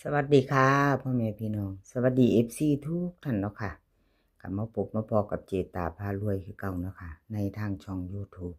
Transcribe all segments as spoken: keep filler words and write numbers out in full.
สวัสดีค่ะ พ่อแม่พี่น้อง สวัสดี เอฟซี ทุกท่านเนาะค่ะ กลับมาพบมาพ้อกับเจตาพารวยคือเก่าเนาะค่ะ ในทางช่อง YouTube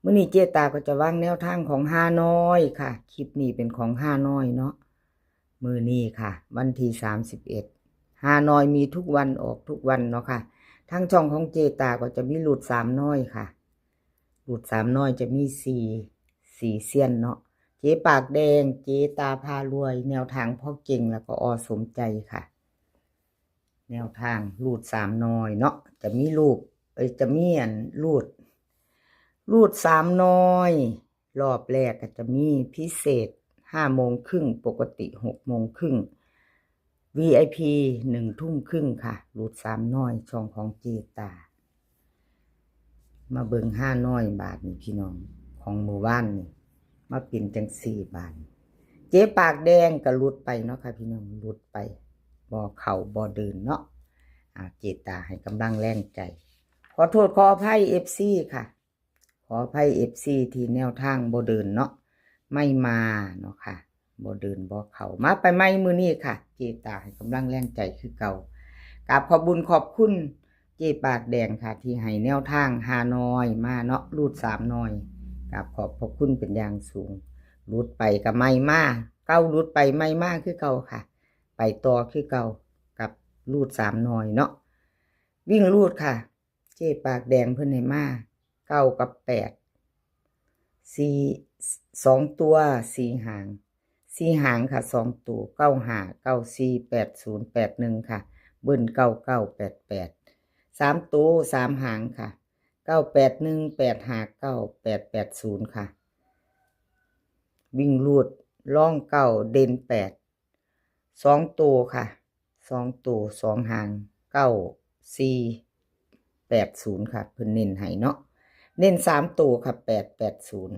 มื้อนี้เจตาก็จะวางแนวทางของฮานอยค่ะ คลิปนี้เป็นของฮานอยเนาะ มื้อนี้ค่ะ วันที่ สามสิบเอ็ด ฮานอยมีทุกวันออกทุกวันเนาะค่ะ ทางช่องของเจตาก็จะมีหลุดสามน้อยค่ะ หลุดสามน้อยจะมีสี่ สี่เซียนเนาะ เจปากแดง เจตาพารวย แนวทางพ่อเก่ง แล้วก็อสมใจค่ะ แนวทางหลุดสามน้อยเนาะ จะมีลูก เอ้ย จะมีอันหลุด หลุดสามน้อย รอบแรกก็จะมีพิเศษ ห้าโมงครึ่ง ปกติ หกโมงครึ่ง วีไอพี หนึ่งทุ่มครึ่งค่ะ หลุดสามน้อย ช่องของเจตา มาเบิ่งฮานอยบาดนี้พี่น้อง ของมื้อวานนี่ มาเป็นจังซี่บาดนี้ เจปากแดงก็หลุดไปเนาะค่ะพี่น้อง หลุดไป บ่เข้าบ่เดินเนาะ อ่า เจตาให้กำลังแรงใจ ขอโทษขออภัย เอฟซี ค่ะ ขออภัย เอฟซี ที่แนวทางบ่เดินเนาะ ไม่มาเนาะค่ะ บ่เดินบ่เข้า มาไปใหม่มื้อนี้ค่ะ เจตาให้กำลังแรงใจคือเก่า กราบขอบบุญขอบคุณเจปากแดงค่ะ ที่ให้แนวทางฮานอยมาเนาะ หลุดสามน้อย กราบขอบพระคุณเป็นอย่างสูง หลุดไปก็ไม่มา เก้าหลุดไปไม่มาคือเก่าค่ะ ไปต่อคือเก่า กับหลุดสามน้อยเนาะ วิ่งหลุดค่ะ เจปากแดงเพิ่นให้มา เก้ากับแปด สี่ สองตัว สี่หาง สี่หางค่ะ สองตัว เก้าห้า เก้าสี่ แปดศูนย์ แปดหนึ่งค่ะ เบิ้ล เก้าเก้า แปดแปด สามตัว สามหางค่ะ เก้าแปดหนึ่ง แปดห้าเก้า แปดแปดศูนย์ค่ะ วิ่งหลุด ร่องเก้า เด่นแปด สองตัวค่ะ สองตัว สองหาง เก้าสี่ แปดศูนย์ค่ะ เพิ่นเน้นให้เนาะ เน้นสามตัวค่ะ แปดแปดศูนย์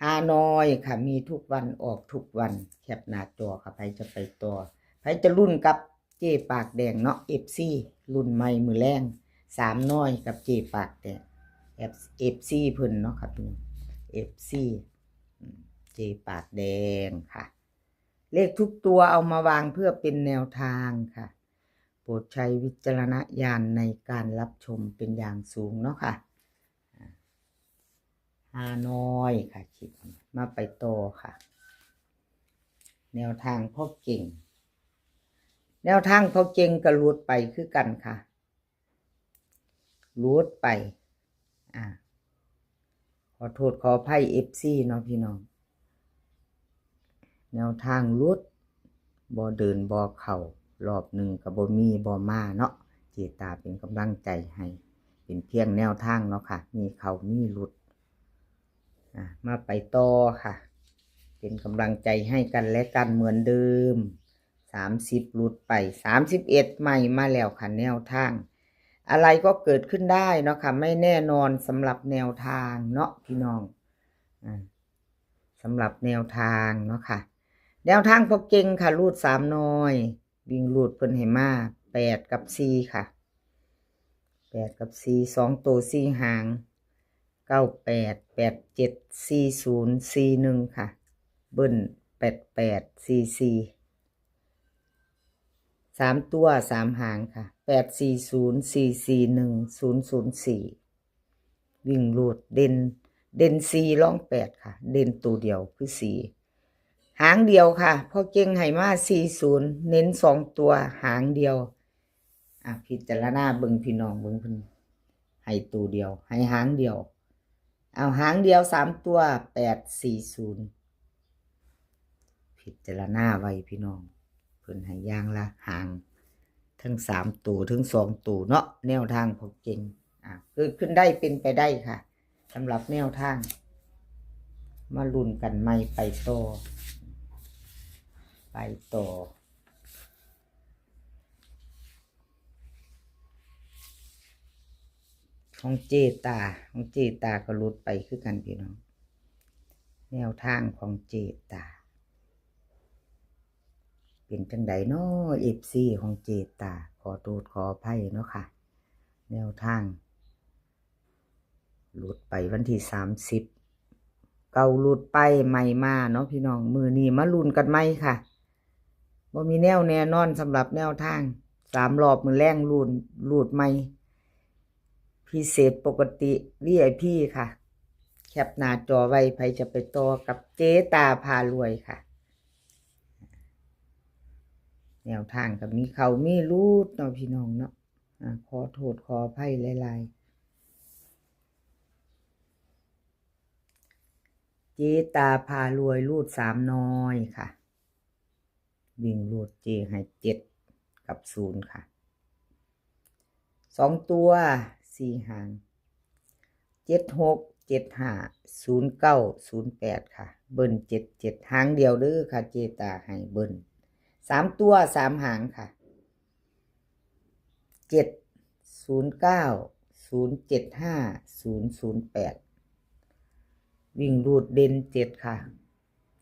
ฮานอยค่ะ มีทุกวันออกทุกวัน แคปหน้าจอค่ะ ไผจะไปต่อ ไผจะลุ้นกับเจปากแดงเนาะ เอฟซี รุ่นใหม่มื้อแลง สามน้อยกับเจปากแดง เอฟ เอฟซี เพิ่นเนาะค่ะพี่น้อง เอฟซี อืม เจปากแดงค่ะ เลขทุกตัวเอามาวางเพื่อเป็นแนวทางค่ะ โปรดใช้วิจารณญาณในการรับชมเป็นอย่างสูงเนาะค่ะ อ่า ฮานอยค่ะ คลิปนี้ มาไปต่อค่ะ แนวทางพ่อเก่ง แนวทางพ่อเก่งก็หลุดไปคือกันค่ะ หลุดไป อ่า ขอโทษขออภัย เอฟซี เนาะพี่น้อง แนวทางหลุด บ่เดินบ่เข้า รอบหนึ่งก็บ่มีบ่มาเนาะ เจตาเป็นกำลังใจให้ เป็นเพียงแนวทางเนาะค่ะ มีเข้ามีหลุด อ่ะ มาไปต่อค่ะ เป็นกำลังใจให้กันและกันเหมือนเดิม สามสิบ หลุดไป สามสิบเอ็ด ใหม่มาแล้วค่ะ แนวทาง อะไรก็เกิดขึ้นได้เนาะค่ะ ไม่แน่นอนสำหรับแนวทางเนาะพี่น้อง อ่า สำหรับแนวทางเนาะค่ะ แนวทางพ่อเก่งค่ะ หลุดสามน้อย วิ่งหลุดเพิ่นให้มา แปดกับสี่ค่ะ แปดกับสี่ สองตัว สี่หาง เก้าแปด แปดเจ็ด สี่ศูนย์ สี่หนึ่งค่ะ เบิ้ล แปดแปด สี่สี่ สามตัว สามหางค่ะ แปดสี่ศูนย์ สี่สี่หนึ่ง ศูนย์ศูนย์สี่ วิ่งหลุด เด่น เด่นสี่ ร่องแปดค่ะ เด่นตัวเดียวคือสี่ หางเดียวค่ะ พ่อเก่งให้มา สี่ศูนย์ เน้นสองตัว หางเดียว อ่ะ พิจารณาเบิ่งพี่น้องเบิ่งเพิ่นให้ตัวเดียว ให้หางเดียว เอาหางเดียวสามตัว แปดสี่ศูนย์ พิจารณาไว้พี่น้อง เพิ่นให้อย่างละหาง ทั้งสามตัว ทั้งสองตัวเนาะ แนวทางพ่อเก่ง อ่ะ เกิดขึ้นได้เป็นไปได้ค่ะ สำหรับแนวทาง มาลุ้นกันใหม่ไปต่อ ไปต่อ ของเจตา ของเจตาก็หลุดไปคือกันพี่น้อง แนวทางของเจตา เป็นจังใดเนาะ เอฟซี ของเจตา ขอโทษขออภัยเนาะค่ะ แนวทาง หลุดไปวันที่ สามสิบ เก้า เอารูดไปใหม่มาเนาะพี่น้อง มื้อนี้มาลุ้นกันใหม่ค่ะ บ่มีแนวแน่นอนสำหรับแนวทาง สามรอบมื้อแลงลุ้น รูดใหม่ พิเศษปกติ วีไอพี ค่ะ แคปหน้าจอไว้ ไผจะไปต่อกับเจตาพารวยค่ะ แนวทางก็มีเข้ามีรูดเนาะพี่น้องเนาะ อ่า ขอโทษขออภัยหลายๆ เจตาพารวยรูดสามน้อยค่ะ วิ่งรูดเจให้เจ็ดกับศูนย์ค่ะ สองตัวสี่หาง เจ็ดหก เจ็ดห้า ศูนย์เก้า ศูนย์แปดค่ะ เบิ้ลเจ็ดเจ็ด หางเดียวเด้อค่ะ เจตาให้เบิ้ล สามตัวสามหางค่ะ เจ็ดศูนย์เก้า ศูนย์เจ็ดห้า ศูนย์ศูนย์แปด วิ่งรูดเด่นเจ็ดค่ะ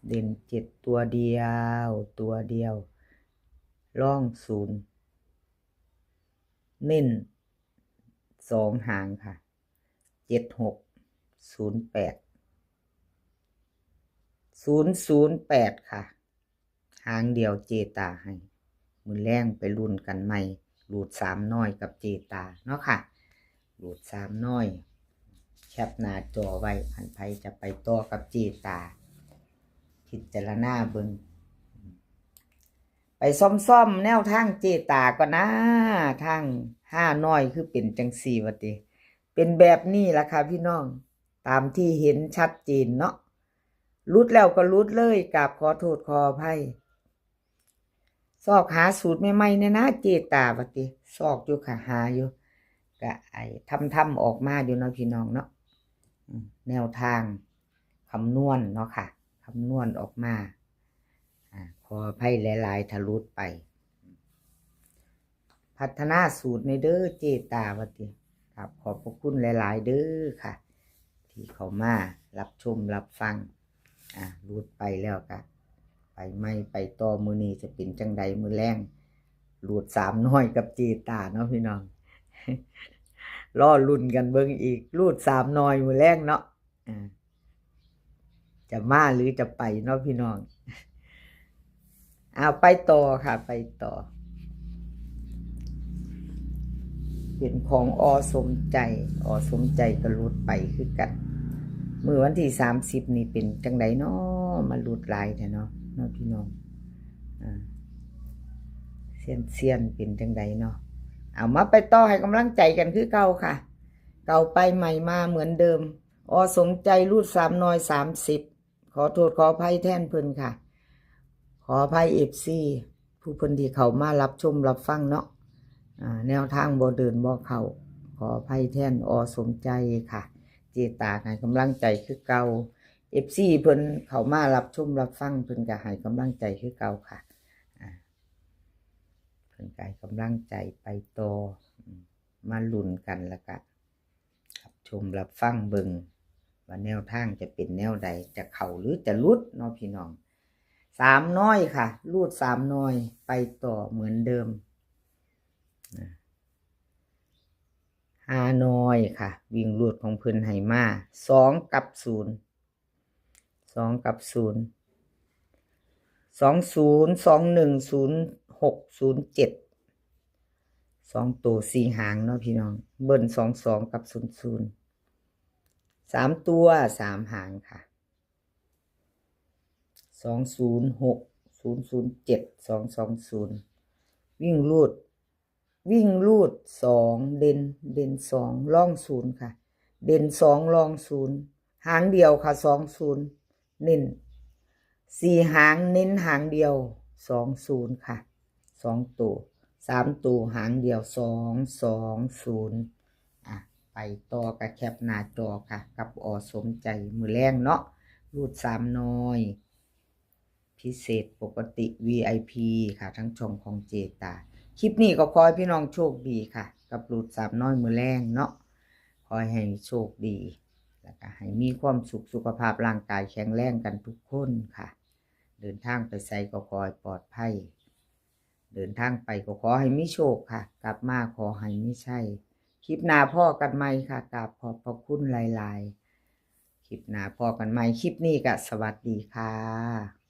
เด่นเจ็ดตัวเดียว ตัวเดียว รองศูนย์ เน้นสองหางค่ะ เจ็ดหก ศูนย์แปด ศูนย์ศูนย์แปดค่ะ หางเดียวเจตาให้ มื้อแลงไปลุ้นกันใหม่ รูดสามน้อยกับเจตาเนาะค่ะ รูดสามน้อย แคปหน้าจอไว้ คันไผจะไปต่อกับเจตา พิจารณาเบิ่ง ไปซ่อมๆแนวทางเจตาก่อนนะ ทางห้าน้อยคือเป็นจังซี่ว่าติ เป็นแบบนี้ล่ะค่ะพี่น้อง ตามที่เห็นชัดเจนเนาะ หลุดแล้วก็หลุดเลย กราบขอโทษขออภัย ซอกหาสูตรใหม่ๆเนี่ยนะ เจตาว่าติ ซอกอยู่ค่ะ หาอยู่ ก็ไอ้ทำๆออกมาอยู่เนาะพี่น้องเนาะ อืม แนวทางคำนวณเนาะค่ะ คำนวณออกมา อ่า ขออภัยหลายๆ ถ้าหลุดไป พัฒนาสูตรในเด้อเจตาว่าติ ครับ ขอบพระคุณหลายๆ เด้อค่ะ ที่เข้ามารับชมรับฟัง อ่า หลุดไปแล้วก็ ไปใหม่ไปต่อ มื้อนี้จะเป็นจังใดมื้อแลง รูดสามน้อยกับเจตาเนาะพี่น้อง รอลุ้นกันเบิ่งอีก รูดสามน้อยมื้อแลงเนาะ อ่า จะมาหรือจะไปเนาะพี่น้อง เอาไปต่อค่ะ ไปต่อ เป็นของอ.สมใจ อ.สมใจก็หลุดไปคือกัน มื้อวันที่สามสิบนี่เป็นจังใดน้อ มาหลุดหลายแท้เนาะ เนาะพี่น้อง อ่า เซียนๆเป็นจังใดเนาะ เอามาไปต่อให้กำลังใจกันคือเก่าค่ะ เก่าไปใหม่มาเหมือนเดิม อ.สมใจรูดสามน้อยสามสิบ ขอโทษขออภัยแทนเพิ่นค่ะ ขออภัย เอฟซี ผู้เพิ่นที่เข้ามารับชมรับฟังเนาะ อ่า แนวทางบ่เดินบ่เข้า ขออภัยแทน อ.สมใจค่ะ เจตาให้กำลังใจคือเก่า เอฟซี เพิ่นเข้ามารับชมรับฟัง เพิ่นก็ให้กำลังใจคือเก่าค่ะ อ่า เพิ่นก็ให้กำลังใจไปต่อ อืม มาลุ้นกันแล้วก็ รับชมรับฟังเบิ่ง ว่าแนวทางจะเป็นแนวใด จะเข้าหรือจะหลุดเนาะพี่น้อง สามน้อยค่ะ รูดสามน้อย ไปต่อเหมือนเดิม นะ ห้าน้อยค่ะ วิ่งรูดของเพิ่นให้มา สองกับศูนย์ สองกับศูนย์ สองศูนย์ สองหนึ่ง ศูนย์หก ศูนย์เจ็ด สองตัวสี่หางเนาะพี่น้อง เบิ้ลสองสองกับศูนย์ศูนย์ สามตัวสามหางค่ะ สองศูนย์หก ศูนย์ศูนย์เจ็ด สองสองศูนย์ วิ่งรูด วิ่งรูดสอง เด่น เด่นสอง รองศูนย์ค่ะ เด่นสอง รองศูนย์ หางเดียวค่ะ สองศูนย์ เน้น สี่หาง เน้นหางเดียว สองศูนย์ค่ะ สองตัว สามตัวหางเดียว สองสองศูนย์ อ่ะ ไปต่อกับแคปหน้าจอค่ะ กับ อ.สมใจ มื้อแลงเนาะ รูดสามน้อย พิเศษปกติ วีไอพี ค่ะ ทั้งช่องของเจตา คลิปนี้ก็ขอให้พี่น้องโชคดีค่ะ กับรูดสามน้อยมื้อแลงเนาะ ขอให้โชคดี แล้วก็ให้มีความสุข สุขภาพร่างกายแข็งแรงกันทุกคนค่ะ เดินทางไปไสก็ขอให้ปลอดภัย เดินทางไปก็ขอให้มีโชคค่ะ กลับมาขอให้มีชัย คลิปหน้าพ้อกันใหม่ค่ะ กราบขอบพระคุณหลายๆ คลิปหน้าพ้อกันใหม่ คลิปนี้ก็สวัสดีค่ะ